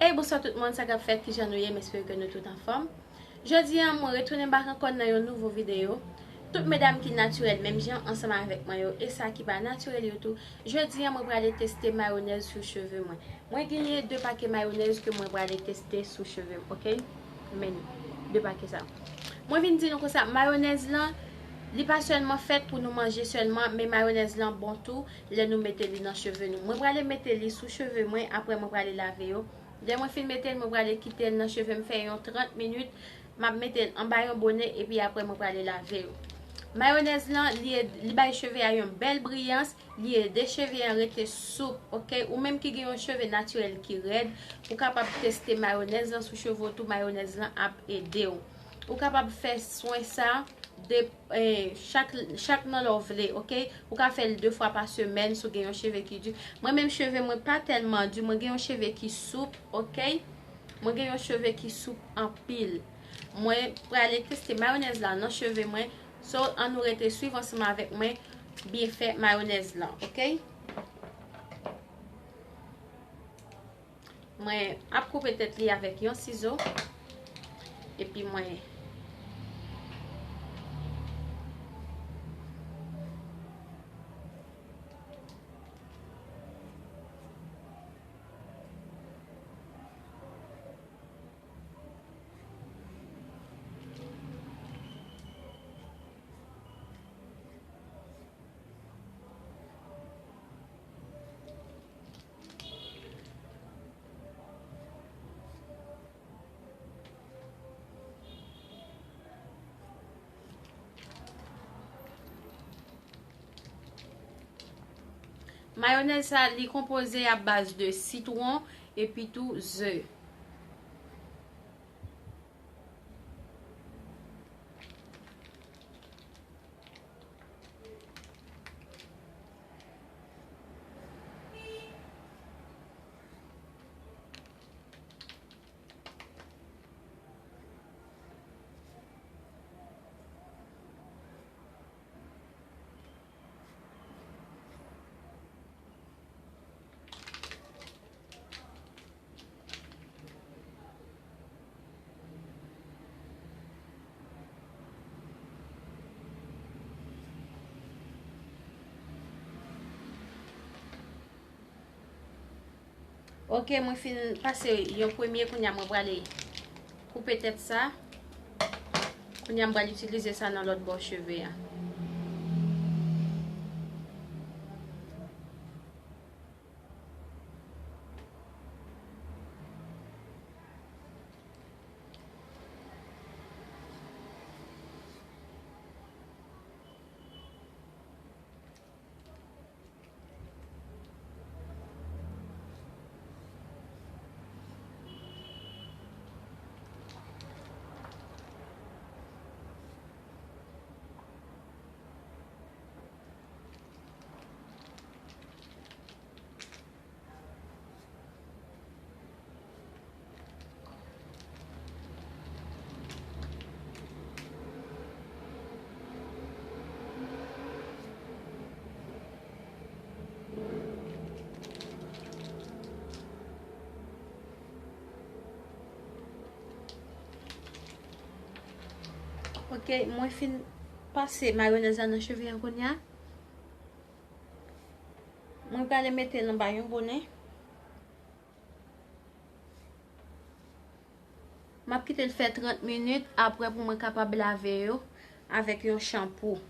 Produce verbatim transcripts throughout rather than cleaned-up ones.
Hey, bonswa tout moun, sa k ap fèt, kijan nou ye? M espere ke nou tout anfòm. Jodi a, mwen retounen bak ankò nan yon nouvo videyo. Tout medam ki natirèl menm jan ansanm avèk mwen yo, e sa ki pa natirèl yo tou, jodi a, mwen prale teste mayonèz sou cheve mwen. Mwen genyen de pake mayonèz ke mwen prale teste sou cheve m, oke? Men, de pake sa. Mwen vin di nou konsa, mayonèz lan, li pa sèlman fèt pou nou manje sèlman, men mayonèz lan bon tou lè nou mete li nan cheve nou. Mwen prale mete li sou cheve mwen, apre mwen prale lave yo. Lè mwen fin mete l, mwen prale kite l nan cheve m fè yon trant minit. M ap mete l anba yon bonè, epi apre mwen prale lave yo. Mayonèz lan, li ed-, li bay cheve a yon bèl briyans, li ede cheve an rete soup, oke? Ou menm ki gen yon cheve natirèl ki rèd, ou kapab teste mayonèz lan sou cheve w tou, mayonèz lan ap ede w. Ou kapab fè swen sa de, eh, chak, chak nan lè w vle, oke? Ou ka fè l de fwa pa semèn si w gen yon cheve ki di. Mwen menm cheve mwen pa tèlman di, mwen gen yon cheve ki soup, oke? Mwen gen yon cheve ki soup anpil. Mwen prale teste mayonèz la nan cheve mwen. So, ann nou rete swiv ansanm avèk mwen byenfè mayonèz lan, oke? Mwen ap koupe tèt li avèk yon sizo. Epi mwen Mayonèz sa, li konpoze a baz de sitwon epi tou ze. Ok, mwen fin pase yon premye, kounye a mwen prale koupe tèt sa. Kounye a m pral itilize sa nan lòt bò cheve a. Ok, mwen fin pase mayonèz la nan cheve an kounye a. Mwen prale mete l anba yon bonè. M ap kite l fè trant minit apre pou mwen kapab lave yo avèk yon chanpou.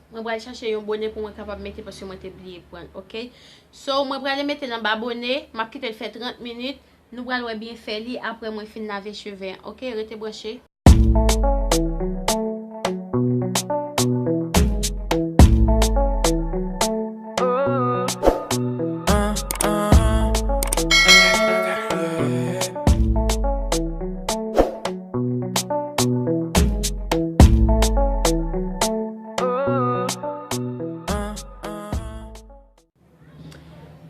Mwen pral chache yon bonè pou mwen kapab mete paske mwen te bliye pran l, ok? So, mwen prale mete l anba bonè, m ap kite l fè trant minit. Nou pral wè byenfè li apre mwen fin lave cheve an, ok? Rete branche.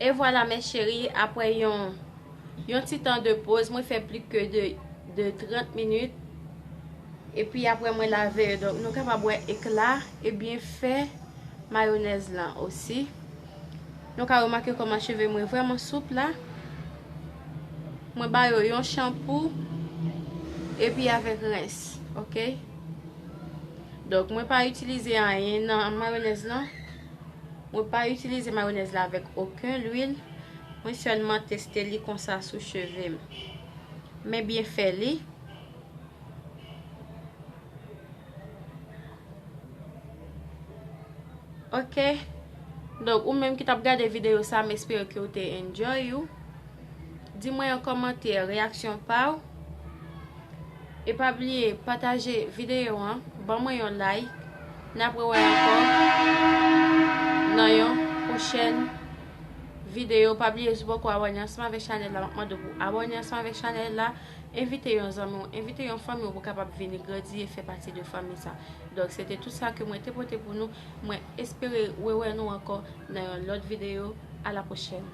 E vwala, mes chéries, apre yon, yon ti tan de poz, mwen fè plis ke de, de trant minit. Epi apre mwen lave yo. Donk, nou kapab wè ekla e byenfè mayonèz lan osi. Nou ka remake kòman cheve mwen vrèman soup la. Mwen ba yo yon chanpou epi avèk rens, oke? Donk, mwen pa itilize anyen nan mayonèz lan. Mwen pa itilize mayonèz la avèk okenn lwil. Mwen sèlman teste li konsa sou cheve m. Men byenfè li. Oke. Donk, ou menm ki t ap gade videyo sa, m espere ke w te enjoy ou. Di mwen an kòmantè reyaksyon pa w. E pa bliye pataje videyo an, ban mwen yon like. N ap rewè ankò nan yon pwochèn videyo. Pa bliye, si w poko abòne ansanm avèk chanèl la, m ap mande w pou abòne ansanm avèk chanèl la. Envite yon zanmi w, envite yon fanmi w pou kapab vin grandi e fè pati de fanmi sa. Donk, se te tout sa ke mwen te pote pou nou. Mwen espere rewè nou ankò nan yon lòt videyo. A la pwochèn.